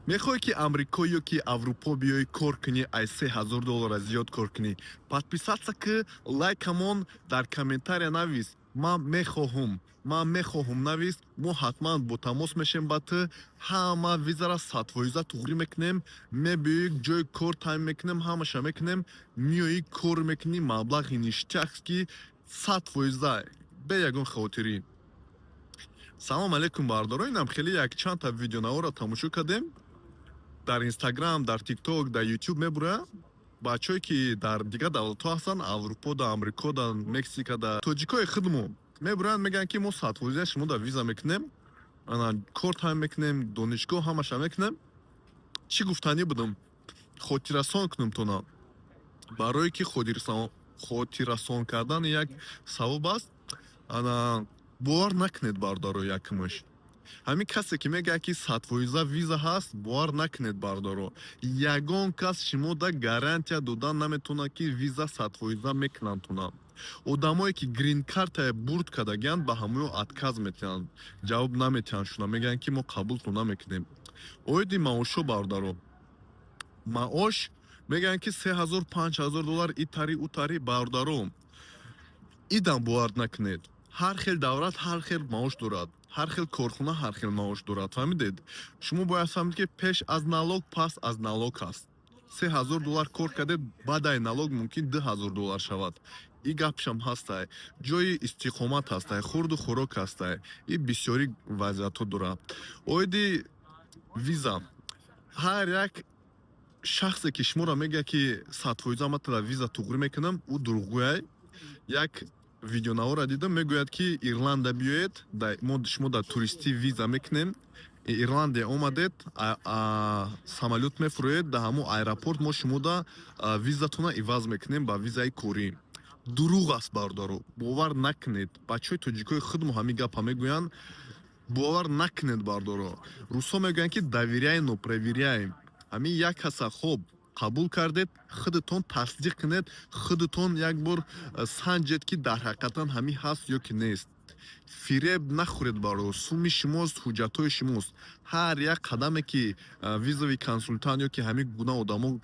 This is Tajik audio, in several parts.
Мехоҳӣ, ки Амрико ё ки Аврупо биёӣ, кор кунӣ, ай 3000 доллара зиёд кор кунӣ? Подписаться ки, лайкамон, дар комментария навис «Ман мехоҳум», «Ман мехоҳум» навис. Мо ҳатман бо тамос мешем ба ту. Ҳама визара 100% туғрӣ мекунем. Мебиёӣ, ҷои кор таъмин мекунем, ҳамаша мекунем. Миёӣ, кор мекунӣ, маблағи ништяк, ки 100%, бе ягон хавотирӣ. Салом алейкум, бардоро. Инам хеле як чандта видеонаворо тамошо кардем дар Инстаграм, дар Тикток, дар Ютуб. Мебурад бачаҳое, ки дар дигар давлатҳо ҳастанд, Аврупо да, Амрико да, Мексика да, тоҷикои худмо мебуранд, мегӯянд, ки мо 100% шумо да виза мекунем, ана кор таъмин мекунем, донишгоҳ, ҳамаша мекунем. Чӣ гуфтанӣ будам? Хотиррасон кунем тона, барое ки хотиррасон кардан як савоб аст. Ана бовар накунед, бародаро. Якумаш, ҳамин касе, ки мегӯяд, ки 100% виза ҳаст, бовар накунед, бародаро. Ягон кас шумо да гарантия додан наметавонад, ки виза 100% мекунанд туна. Одамое, ки грин-картае бурд кардагианд, ба ҳамоё отказ метиҳанд, ҷавоб наметиҳанд шуна, мегӯянд, ки мо қабултон намекунем. Оиди маошҳо, бародаро, маош мегӯянд, ки 3000, 5000 доллар, и тари, ӯ тари. Бародаро, идам бовар накунед. Ҳар хел давлат ҳар хел маош дорад, ҳар хел корхона ҳар хел маош дорад, фаҳмидед? Шумо бояд фаҳмид, ки пеш аз налог, пас аз налог аст. 3000 доллар кор кардед, баъдаи налог мумкин 2000 доллар шавад. И гапшам ҳастай, ҷои истиқомат ҳастай, хурду хӯрок ҳастай, и бисёри вазъиятҳо дорад. Оиди виза, ҳар як шахсе, ки шуморо мегӯяд, ки 100% матала виза туғрӣ мекунам, ӯ дурӯғгӯяй. Як видеонаворо дидам, мегӯяд, ки Ирланда биёед, мо шумо дар туристӣ виза мекунем. Ирландия омадед, самолёт мефуроед, дар ҳамон аэропорт мо шумода визатона иваз мекунем ба визаи корӣ. Дурӯғ аст, бародаро, бовар накунед. Бачаҳои тоҷикои худмо ҳамин гапа мегӯянд, бовар накунед, бародаро. Русҳо мегӯянд, ки «Доверяй, но проверяй». Ҳамин як каса хоб қабул кардед, худатон тасдиқ кунед, худатон як бор санҷед, ки дар ҳақиқатан ҳамин ҳаст ё ки нест. Фиреб нахӯред, бародар. Суми шумост, ҳуҷҷатҳои шумост. Ҳар як қадаме, ки визовый консультант ё ки ҳамин гуна одамо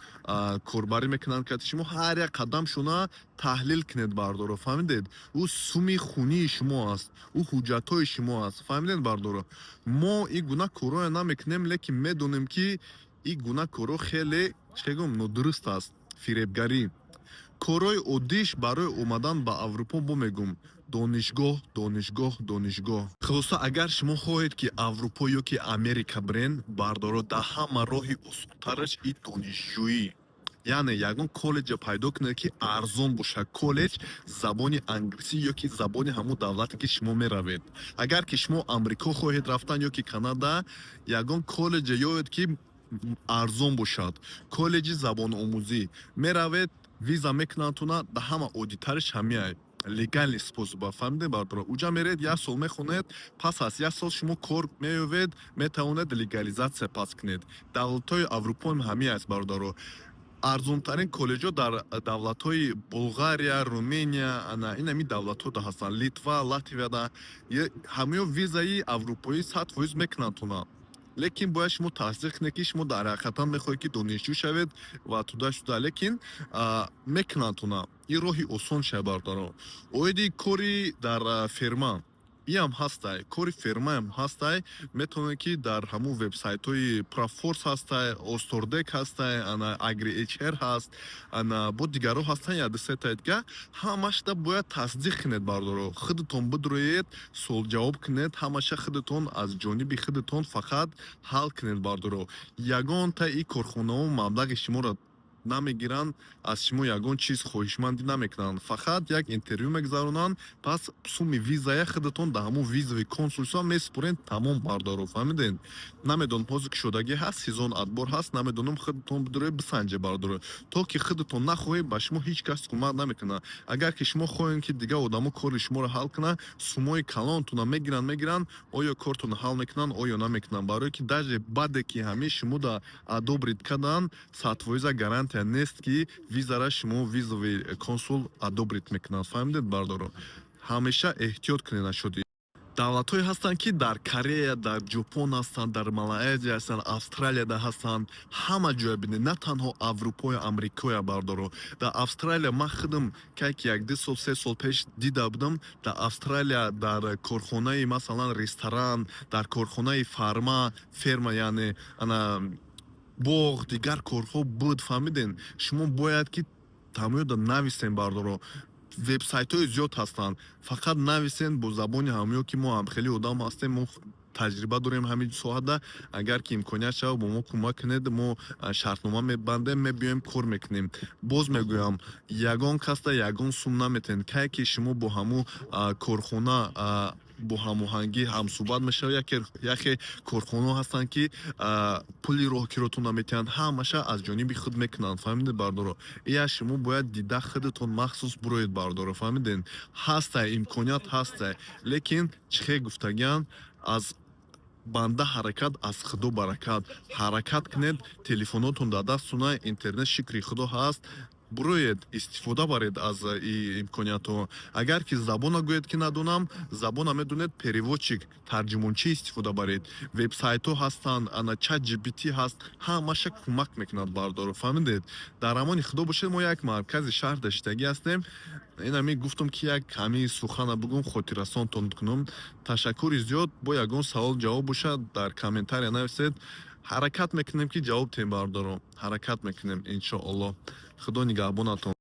корбарӣ мекунанд кати шумо, ҳар як қадамшона таҳлил кунед, бардоро, фаҳмидед? Ӯ суми хунии шумо аст, ӯ ҳуҷҷатҳои шумо аст, фаҳмидед, бардоро? Мо ин гуна корҳоя намекунем, лекин медонем, ки ин гуна корҳо хеле, чӣ гӯм, нодуруст аст, фиребгарӣ. Корҳои оддиш барои омадан ба Аврупо, бо мегӯм, донишгоҳ, донишгоҳ, донишгоҳ. Хулоса, агар шумо хоҳед, ки Аврупо ё ки Америка бирен, бардоро, дар ҳама роҳи осонтараш и донишҷӯӣ, яъне ягон коллеҷа пайдо кунед, ки арзон бошад, коллеҷ забони англисӣ ё ки забони ҳамон давлате, ки шумо меравед. Агар ки шумо Амрико хоҳед рафтан ё ки Канада, ягон коллеҷа ёбед, ки арзон бошад, коллеҷи забономӯзӣ. Меравед, виза мекунандтуна. Дар ҳама оддитариш ҳамиай, легальный способ а, фаҳмидед, бародаро? Уҷа меред, як сол мехонед, пас аз як сол шумо кор меёвед, метавонед легализация пас кунед. Давлатҳои Аврупоам ҳамин аст, бародаро. Арзонтарин коллеҷҳо дар давлатҳои Болгария, Руминия, ана ин ҳамин давлатҳо да ҳастанд, Литва, Латвияда. Ҳамаё визаи аврупоӣ 100% мекунанд туна, лекин бояд шумо тасдиқ кунед, ки шумо дар ҳақиқатан мехоҳед, ки донишҷӯ шавед ва туда шуда. Лекин мекунанд туна, ин роҳи осон шава, бародаро. Оиди кори дар ферма, иам ҳастай, кори фермаам ҳастай. Метавонед, ки дар ҳамун вебсайтҳои Профорс ҳастай, Остордек ҳастай, ана Агри HR ҳаст, ана бо дигарҳо ҳастанд, як дусетаи дига. Ҳамашда бояд тасдиқ кунед, бардоро. Худатон бидроед, суолҷавоб кунед, ҳамаша худатон аз ҷониби худатон фақат ҳал кунед, бардоро. Ягонта и корхонаҳо маблағи шуморо намегиранд, аз шумо ягон чиз хоҳишмандӣ намекунанд, фақат як интервю мегузаронанд. Пас суми визая худатон дар ҳамун визовый консульство месупоред, тамом, бардоро, фаҳмидед? Намедонам, ҳозир кушодагӣ ҳаст, сезон отбор ҳаст, намедонам. Худатон бидроед, бисанҷед, бардоро. То ки худатон нахоҳед, ба шумо ҳеҷ кас кӯмак намекунад. Агар ки шумо хоҳед, ки дигар одамо кори шуморо ҳал кунанд, суммаи калонтона мегиранд, мегиранд, оё кортонро ҳал мекунанд, оё намекунанд. Барое ки даже баъде ки ҳамин шумода одобрить карданд, 100% гарантия нест, ки визара шумо визовый консул одобрить мекунад, фаҳмидед, бардоро? Ҳамеша эҳтиёт кунед нашуди. Давлатҳое ҳастанд, ки дар Корея, дар Ҷопон ҳастанд, дар Малайзия ҳастанд, Австралияда ҳастанд. Ҳама ҷоя бинед, на танҳо Аврупою Амрикоя, бардоро. Дар Австралия ман худам кай ки як 2 сол, 3 сол пеш дида будам, дар Австралия дар корхонаи, масалан, ресторан, дар корхонаи ферма, яъне ана боғ, дигар корҳо буд, фаҳмиден? Шумо бояд ки тамоёда нависем, бардоро. Вебсайтҳои зиёд ҳастанд, фақат нависен бо забони ҳамё, ки мо ҳамхели одам ҳастем, мо таҷриба дорем ҳамин соҳада. Агар ки имконият шавад, бо мо кӯмак кунед, мо шартнома мебандем, мебиёем, кор мекунем. Боз мегӯям, ягон касда ягон сум наметен. Кае ки шумо бо ҳамун корхона бо ҳамоҳангӣ ҳамсӯҳбат мешавад, яке корхонаҳо ҳастанд, ки пули роҳкиротон наметиҳанд, ҳамаша аз ҷониби худ мекунанд, фаҳмидед, бардоро? Ия шумо бояд дида, худатон махсус буроед, бардоро, фаҳмидед? Ҳастай, имконият ҳастай, лекин чӣ хел гуфтагиан: аз банда ҳаракат, аз Худо баракат. Ҳаракат кунед, телефонотон дар дастуна, интернет, шукри Худо, ҳаст, буроед, истифода баред аз имкониятҳо. Агар ки забона гӯед, ки надонам, забона медонед, переводчик, тарҷумончӣ истифода баред. Вебсайтҳо ҳастанд, ана Чат GPT ҳаст, ҳамаша кӯмак мекунад, бардоро, фаҳмидед? Дар амони Худо бошед. Мо як маркази шаҳр даштагӣ ҳастем. Инами гуфтам, ки як ҳамин сухана бугум, хотиррасонтон кунам. Ташаккури зиёд. Бо ягон савол ҷавоб бошад, дар комментария нависед, ҳаракат мекунем, ки ҷавоб диҳем, бардоро, ҳаракат мекунем, иншоаллоҳ. Худо нигаҳбонатон.